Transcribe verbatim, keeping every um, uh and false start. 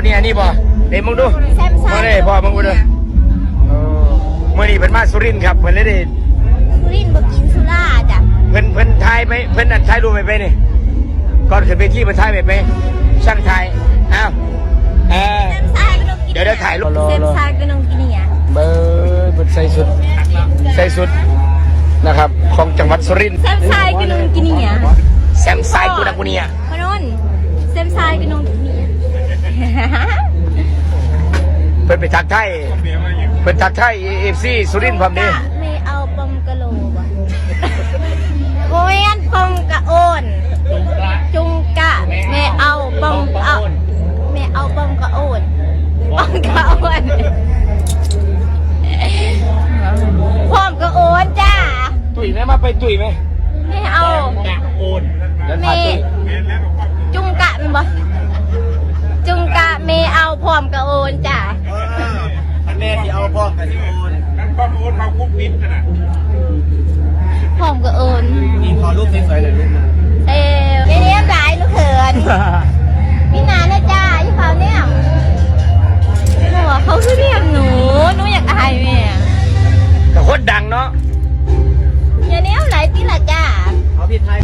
เนี่ยนี่บ่ เดี๋ยวมึงดู แซมซัง มาเลยพ่อมึงดูเด้อ เออมื้อนี้เพิ่นมาสุรินทร์ครับ เพิ่นเลยได้ สุรินทร์บ่กินสุราจ้ะ เพิ่นเพิ่นถ่ายไปเพิ่นนั่นถ่ายรูปไปไปนี่ ก่อนขึ้นเวทีเพิ่นถ่ายไปไป ช่างถ่าย อ้าว เออ แซมซังก็ต้องกิน เดี๋ยวเดี๋ยวถ่ายรูป แซมซังก็ต้องกินเนี่ย เบอร์เพิ่นใส่สุด ใส่สุดนะครับ ของจังหวัดสุรินทร์ แซมซังก็ต้องกินเนี่ย แซมไซกูดักกูเนี่ย พนนท์แซมซังก็ต้องกินเนี่ย เพิ่นไปทักทายเพิ่นทักทายเอฟซีสุรินทร์พร้อมเด้ ไม่เอาปอมกะโลบ่โอ้ยอันปอมกะโอน จุงกะแม่เอาปอมเอาแม่เอาปอมกะโอนปอมกะโอนปอมกะโอนจ้า ตุ้ยแม่มาไปตุ้ยไหม แม่เอา กะโอน แม่จุงกะแม่นบ่จุงกะแม่เอาพร้อมกะโอนจ้า อันแม่ที่เอาพ่อกับที่โอน นั่นก็โอนมาคุกปิดขนาด พร้อมกะโอน นี่ขอรูปสวยๆหน่อยรูปหนึ่ง เออไม่เนียมหลายหนูเขินพี่นานะจ้าอยู่เขาเนี่ยหัวเขาคือเนียมหนูหนูอยากอายแม่ แต่โคตรดังเนาะ อย่าเนียมหลายติละจ้า ขอพี่ไทย